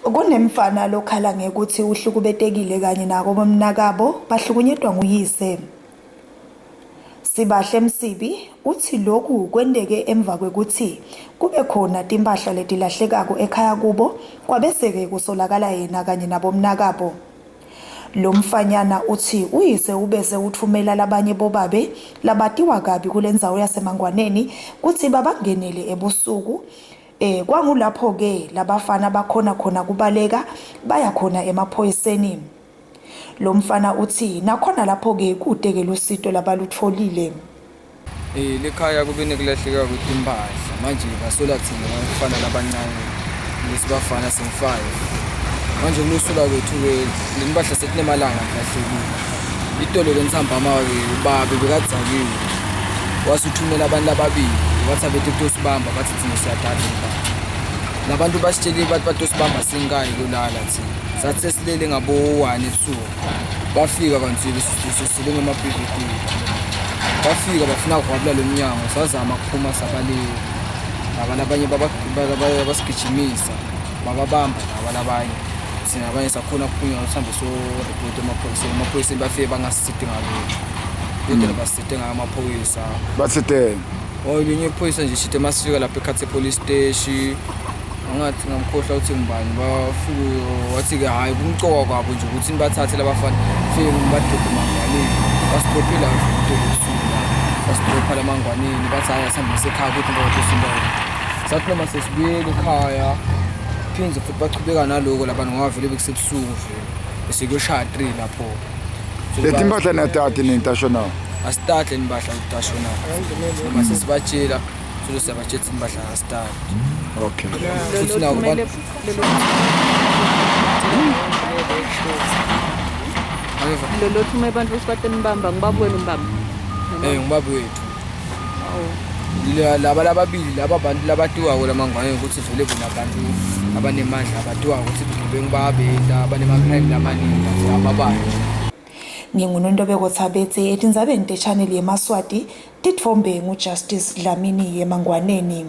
Kunemfana lokhala ngekutsi uhlukubetekile kanye nako bomnakabo bahlukunyetwa nguyise. Sibahle Msibi utsi loku kwenteke emva kwekutsi kube khona timphahla letilahlekako ekhaya kubo kwabese-ke kusolakala yena kanye nabomnakabo. Lomfanyana utsi uyise ubese utfumela labanye bobabe labatiwa kabi kulendzawo yaseMangwaneni kutsi babangenele ebusuku. E, kwangulapho-ke labafana bakhona khona kubaleka baya khona emaphoyiseni. Lomfana utsi nakhona lapho-ke kute-ke lusito labalutfolile. Eh lekhaya kube nekulahleka kwetimpahla manje basola thina bafana labancane lesibafana singu-five manje kulosola kwethu-ke le mpahla setinemalanga lahlekile itolo-ke ntsambama-ke babe bekadzakiwe wase uthumela abantu lababili wathi abete kutosibamba bathi thina siyadada impahla labantu basitshelile bathi batosibamba singayi kulala thina sathi sesilele ngabo-one ebusuku bafika kanti sesile ngemabhividini bafika bafuna kuhwabula lo mnyango sazama kuphuma sabaleka laba labanye basigijimisa bababamba laba labanye thina abanye sakhona kuphunywa sihambe soripota emaphoyiseni emaphoyiseni bafike bangasisiti ngalutho kodwa basisite ngayo amaphoyisa Bathiteni. Oh linye iphoyisa nje shite masifika lapha ekhathe police station angathi ngamkhohlwa ukuthi ngubani bafike wathi-ke hhayi kumcoka kwabo nje ukuthi nibathathe labafana fike nibadrobhe emangwaneni basidrophile itolo ebusuku la basidropha lamangwaneni bathi hhayi asihambe sekhaya ukuthi ngoba tosindawo sathi noma sesibuyele ekhaya phinde futhi bachubeka naloko labantu ngoba vele bekusebusuku vele bese kuyoshaya 3 lapho Leti mpahla niyatati nini tasho na? Asitadle impahla kutasho na noma sesibatshela solo siyabatshela ukuthi impahla asitadi. Okay. Futhi nako abantu Angiva? Lolo thuma abantu ukuthi batenibamba ngubaba wenu mbamba. Eh ngubaba wethu. Laba lababili laba bantu labatiwako lamangwane ukuthi vele bona abantu abanemandla abatiwako ukuthi bugebengu bayabedla abanema-crime lamaningi bathi ababanjwe. NginguNontobeko Tsabetse etindzabeni te-channel yemaSwati, titfombe nguJustice Dlamini yeMangwaneni.